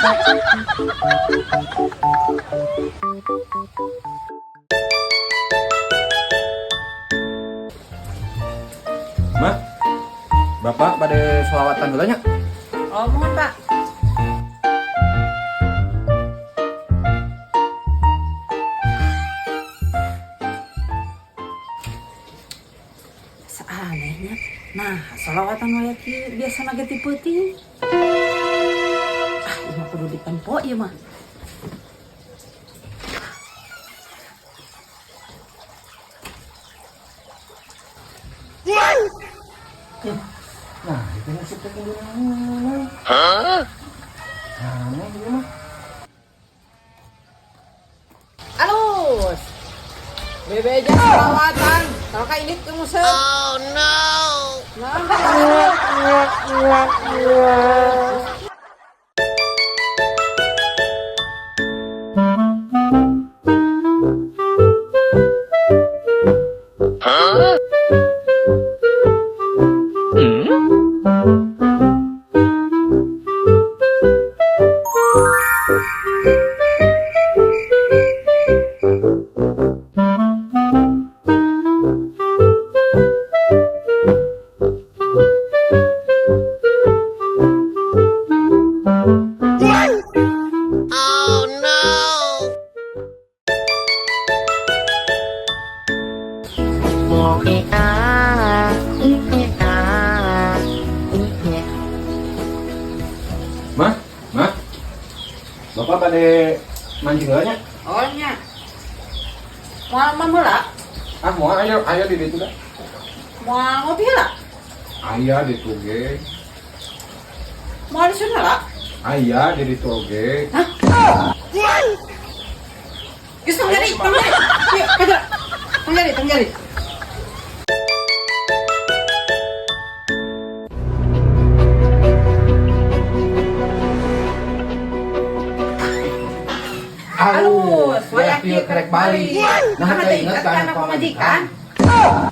Mah, Bapak bade sholawatan heula nya. Oh, mohon, Pak. Saanehnya. Nah, sholawatan waya kieu biasa ge ti peuting. Ah, ieu mah kudu ditempo ieu mah. Nah, itu musik teh kudu naon? Hah? Aneh ieu mah. Alus. Bebeja sholawatan. Kalau ka ini ke musik. Oh no. Nah, Mah, mah. Bapak bade mancing heula nya. Oh nya. Moal mah heula. Ah, moal ayo ayo di ditu dah. Moal ngopi heula. Aya di ditu ge. Moal disun heula. Aya di ditu oge. Hah? Geus tong jari, tong jari. Yuk, kaja. Tong jari, tong jari. Alus, wayah kieu kerek balik. Nah, Nah, teh teh inget inget kana kana pamajikan. pamajikan.